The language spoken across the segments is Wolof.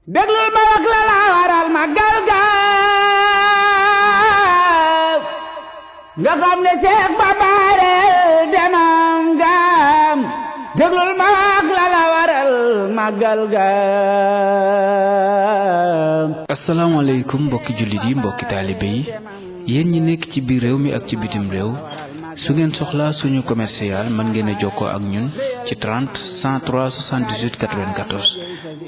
déglul ma wax la la waral màggal ga nga xam ne Seex Bamba demam ga déglul ma wax la la waral màggal ga. asalaamaaleykum mbokki jullit yi mbokki taalibe yi yéen ñi nekk ci biir réew mi ak ci bitim réew su ngeen soxlaa suñu commercial mën ngeen a jokkoo ak ñun ci 30 103 78 94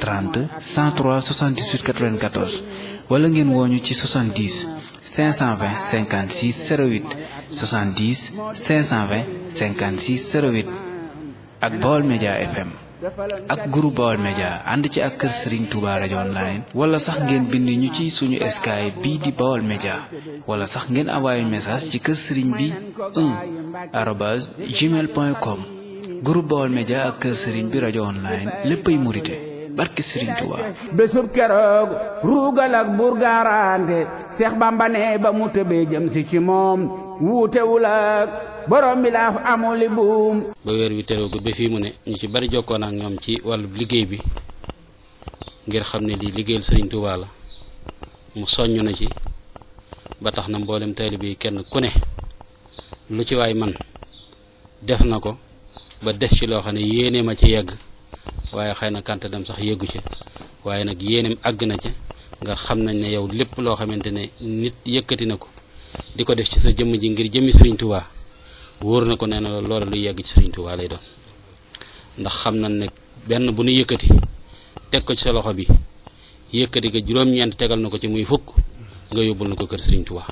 30 103 78 94 wala ngeen wooñu ci 70 520 56 08 70 520 56 08 ak Baol Média FM ak groupe Baol Média ànd ci ak kër Serigne Touba rajo online wala sax ngeen bind ñu ci suñu Skype bii di Baol Média wala sax ngeen envoyé message ci kër Serigne bi 1@gmail.com groupe Baol Média ak kër Serigne bi rajo online léppay murite barke Serigne Touba. bésub keroog ruugal ak bur garante Seex Bamba ne ba mu tëbee jëm si ci moom wuutewul ak borom bi laa amuli buum. ba weer wi teroogu ba fii mu ne ñu ci bari jokkoon ak ñoom ci wàllu liggéey bi ngir xam ne lii liggéeyal Serigne Touba la mu soññ na ci ba tax na mboolem taalibe yi kenn ku ne lu ci waay man def na ko ba def ci loo xam ne yéene ma ci yegg waaye xëy na kante dem sax yeggu ci waaye nag yéeneem àgg na ci nga xam nañ ne yow lépp loo xamante ne nit yëkkati na ko di ko def ci sa jëmm ji ngir jëmmi Serigne Touba wóor na ko nee na loola lu yegg ci Serigne Touba lay doon ndax xam nañ ne benn bu nu yëkkati teg ko ci sa loxo bi yëkkati ko juróom-ñeent tegal na ko ci muy fukk nga yóbbul na ko kër Serigne Touba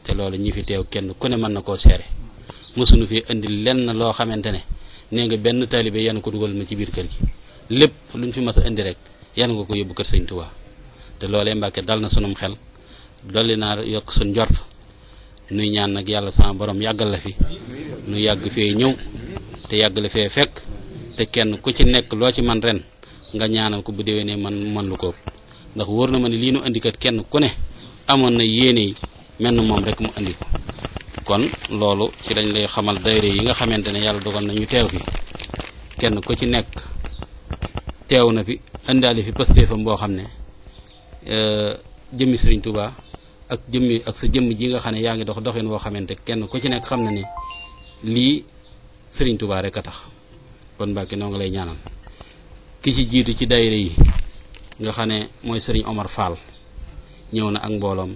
te loolu ñi fi teew kenn ku ne mën na koo seere mësuñu fi indi lenn loo xamante ne nee nga benn taalibe yan ko dugal ma ci biir kër gi lépp luñ fi mas a indi rek yan nga ko yóbbu kër Serigne Touba te loolee Mbàkke dal na sunum xel dolli naa yokk suñ njort nuy ñaan nag yàlla sama borom yàggal la fi nu yàgg fee ñëw te yàgg la fee fekk te kenn ku ci nekk loo ci man ren nga ñaanal ko bu déwénee man lu ko ndax wóor na ma ne lii nu indi kat kenn ku ne amoon na yéene yi mel na moom rek mu indi ko kon loolu ci lañ lay xamal daayira yi nga xamante ne yàlla dogal na ñu teew fi kenn ku ci nekk teew na fi indaale fi pastéefam boo xam ne jëmmi Serigne Touba ak sa jëmm ji nga xam ne yaa ngi dox doxin woo xamante kenn ku ci nekk xam na ni lii Serigne Touba rek a tax kon Mbàkke noo ngi lay ñaanal ki ci jiitu ci daayira yi nga xam ne mooy Serigne Omar Fall ñëw na ak mbooloom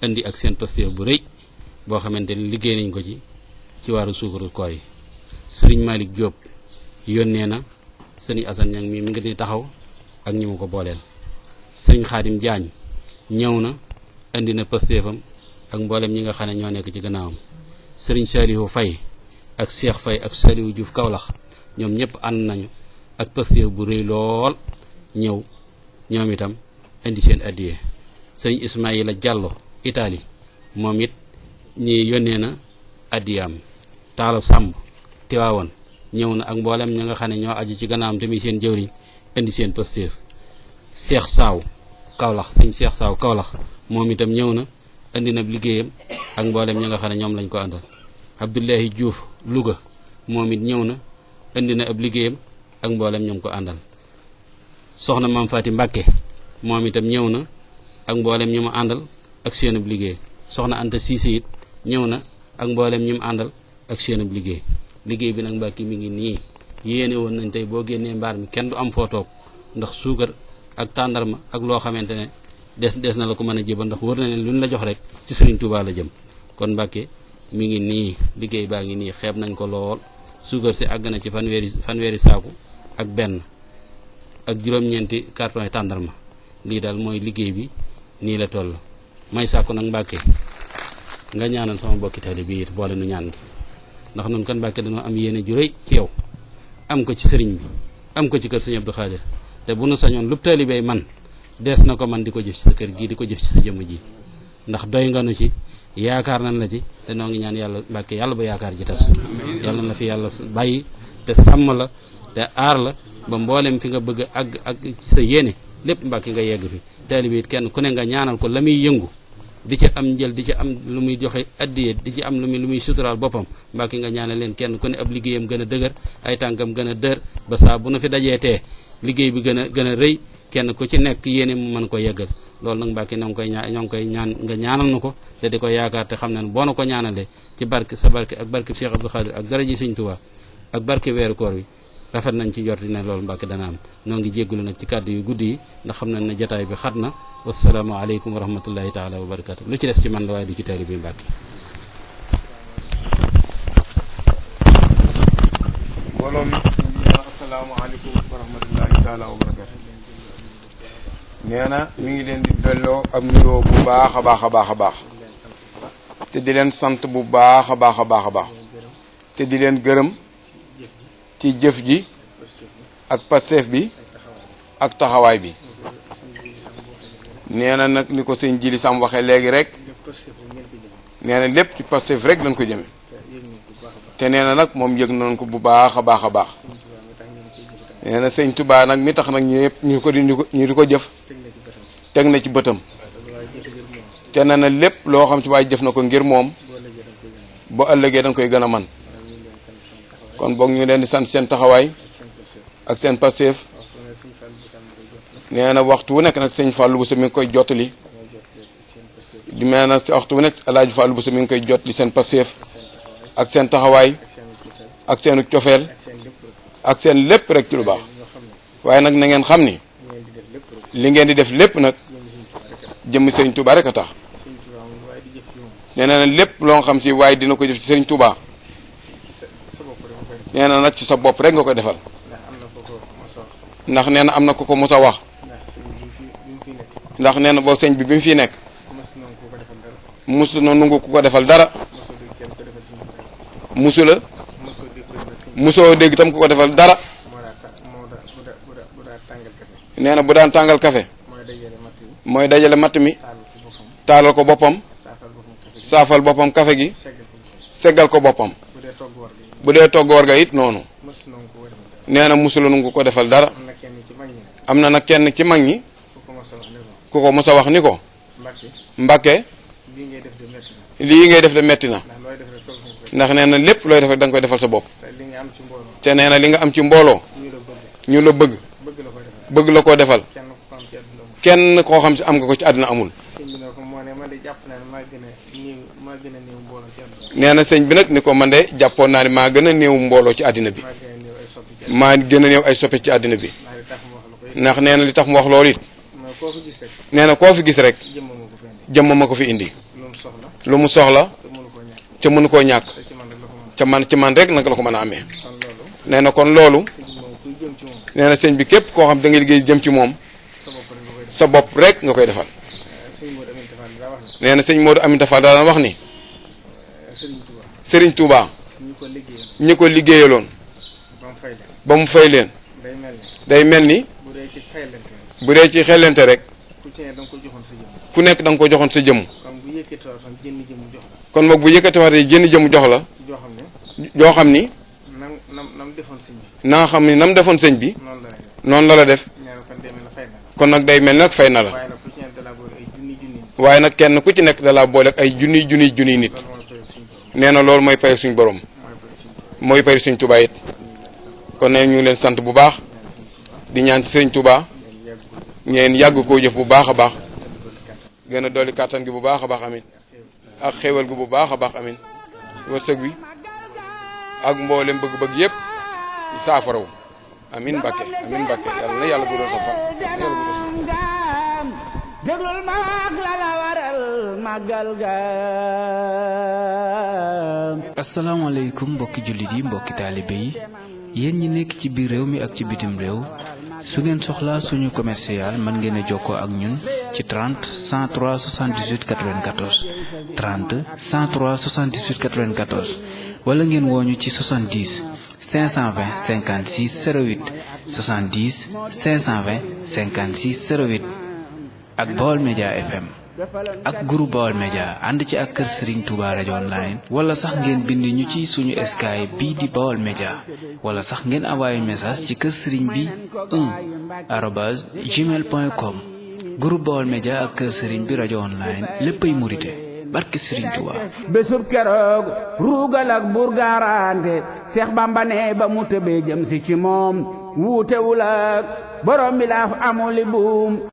indi ak seen pastéef bu rëy boo xamante ni liggéey nañ ko ci waaru suukaru koor yi Serigne Malick Diop yónnee na Serigne Assane Niang mi ngi ni taxaw ak ñi ma ko booleel Serigne Khadim Diagne ñëw na indi na pastéefam ak mboolem ñi nga xam ne ñoo nekk ci gannaawam Serigne Saliou Faye ak Cheikh Faye ak Saliou Diouf Kaolack ñoom ñëpp ànd nañu ak pastéef bu rëy lool ñëw ñoom itam indi seen addiye Serigne Ismaïla Diallo Italie moom it ñi yónnee na addiyaam Taala Samb Tiwaawoon ñëw na ak mboolem ñi nga xam ne ñoo aju ci gannaawam tamit seen jëwriñ indi seen pastéef Cheikh Saw Kaolack sëñ Cheikh Saw Kaolack moom itam ñëw na indi na liggéeyam ak mboolem ñi nga xam ne ñoom lañ ko àndal Abdoulahi Diouf Louga moom it ñëw na indi na ab liggéeyam ak mboolem ñoom ko àndal soxna Maam Faati Mbàkke moom itam ñëw na ak mboolem ñu mu àndal ak seen ab liggéey soxna Anta Siise it ñëw na ak mboolem ñu mu àndal ak seen ab liggéey liggéey bi nag Mbàkke mi ngi nii yéene woon nañ tey boo génnee mbaar mi kenn du am foo toog ndax suukar ak tàndarma ak loo xamante ne des na la ko mën a jébal ndax wër na ne luñ la jox rek ci Serigne Touba la jëm kon Mbàkke mi ngi nii liggéey baa ngi nii xeeb nañ ko lool suukar si àgg na ci fanweeri saaku ak benn ak juróom-ñeenti carton yi tàndarma lii daal mooy liggéey bi nii la toll may sàkku nag Mbàkke nga ñaanal sama bokki taalibe bi it boole nu ñaan gi ndax noonu kan Mbàkke dañoo am yéene ju rëy ci yow am ko ci sëriñ bi am ko ci kër Sëriñ Abdou Khadir te bu nu sañoon lu taalibe man dees na ko man di ko jëf ci sa kër gii di ko jëf ci sa jëmm ji ndax doy nga nu ci yaakaar nañ la ci te noo ngi ñaan yàlla Mbàkke yàlla ba yaakaar ji tas yàlla na fi yàlla bàyyi te sàmm la te aar la ba mboolem fi nga bëgg ak ci sa yéene lépp Mbàkke nga yegg fi taalibe it kenn ku ne nga ñaanal ko la muy yëngu di ci am njël di ci am lu muy joxe addiye di ci am lu muy suturaal boppam Mbàkke nga ñaanal leen kenn ku ne ab liggéeyam gën a dëgër ay tànkam gën a dër ba saa bu nu fi dajee tee liggéey bi gën a rëy kenn ku ci nekk yéene mu mën ko yeggal loolu nag Mbàkke ñoo ngi koy ñaan nga ñaanal nu ko te di ko yaakaar te xam ne boo na ko ñaanalee ci barke sa barke ak barke Cheikh Abdou Khadir ak daraji Sëñ Tuubaa ak barke weeru koor wi rafet nañ ci njorti ne loolu Mbàkke dana am noo ngi jéggulu nag ci kàddu yu guddi yi ndax xam nañ ne jataay bi xat na wassalaamu aleykum wa rahmatullahi taala wa barakatu lu ci des ci man la waaye du ci taali bi Mbàkke mbooloo mi assalaamu aleykum wa rahmatullahi taala wa barakatu nee na mi ngi leen di delloo ab nuyoo bu baax a baax a baax a baax te di leen sant bu baax a baax a baax a baax te di leen gërëm ci jëf ji ak pasteef bi ak taxawaay bi nee na nag ni ko sëñ Jili Sam waxee léegi rek nee na lépp ci pasteef rek lañ ko jëme te nee na nag moom yëg nañ ko bu baax a baax a baax nee na sëñ Touba nag mi tax nag ñëpp ñu di ko jëf teg na ci bëtam te nee na lépp loo xam ci waay jëf na ko ngir moom bu ëllëgee dañ koy gën a man kon boog ñu leen di sant seen taxawaay ak seen passeef nee na waxtu wu nekk nag sëñ Fallou Bousso mi ngi koy jottali di mel na waxtu wu nekk El Hadj Fallou Bousso mi ngi koy jottali seen passeef ak seen taxawaay ak seenu cofeel ak seen lépp rek ci lu baax waaye nag na ngeen xam ni li ngeen di def lépp nag jëmm Serigne Touba rek a tax nee na lépp loo nga xam si waaye dina ko def ci Serigne Touba nee na nag ci sa bopp rek nga koy defal ndax nee na am na ku ko mos a wax ndax nee na boo sëñ bi mu fiy nekk musu na nungu ku ko defal dara musu la musoo dégg tam ku ko defal dara nee na bu daan tàngal kafe mooy dajale matt mi taalal ko boppam saafal boppam kafe gi seggal ko boppam bu dee togg war ga it noonu nee na musula nu ko defal dara am na nag kenn ci mag ñi ku ko mos a wax ni ko Mbàkke lii ngay def de metti na ndax nee na lépp looy def rek da nga koy defal sa bopp te nee na li nga am ci mbooloo ñu la bëgg la koo defal kenn koo xam si am nga ko ci àddina amul nee na sëñ bi nag ni ko man de jàppoon naa ne maa gën a néew mbooloo ci àddina bi maa gën a néew ay soppe ci àddina bi ndax nee na li tax mu wax loolu it nee na koo fi gis rek jëmm ma ko fi indi lu mu soxla ca mënu koo ñàkk ca man ci man rek naka la ko mën a amee nee na kon loolu nee na sëñ bi képp koo xam da ngay liggéey jëm ci moom sa bopp rek nga koy defal nee na sëñ Modou Aminta Fall daan wax ni Serigne Touba ñi ko liggéeyaloon ba mu fay leen day mel ni bu dee ci xellente rek ku nekk da nga ko joxoon sa jëmm kon boog bu yëkkatiwaatee jënn jëmm jox la joo xam ni naa xam ni nam defoon sëñ bi noonu la def kon nag day mel nag fay na la waaye nag kenn ku ci nekk da laa boole ak ay junniy nit nee na loolu mooy pay suñ borom mooy pay suñ Tuubaa it kon ne ñu ngi leen sant bu baax di ñaan ci sëriñ Tuubaa ngeen yàgg koo jëf bu baax a baax gën a dolli kàttan gi bu baax a baax amin ak xéewal gi bu baax a baax amin wërsëg wi ak mboolem bëgg-bëgg yëpp saafaraw amin Mbàkke yàlla na yàlla guddal sa fan yàlla guddal sa fan déglul maak la la waral màggal ga asalaamaaleykum mbokki jullit yi mbokki taalibe yi yéen ñi nekk ci biir réew mi ak ci bitim réew su ngeen soxlaa suñu commercial mën ngeen a jokkoo ak ñun ci 30 103 78 94 30 103 78 94 wala ngeen wooñu ci 70 520 56 08 70 520 56 08 ak Baol Média FM ak groupe Baol Média ànd ci ak kër Serigne Touba rajo online wala sax ngeen bind ñu ci suñu Skype bii di Baol Média wala sax ngeen envoyé message ci kër Serigne bi 1@gmail.com groupe Baol Média ak kër Serigne bi rajo online léppay murite barke Serigne Touba. bésub keroog ruugal ak bur gaarante Seex Bamba ne ba mu tëbee jëm si ci moom wuutewul ak borom bi laaf amuli buum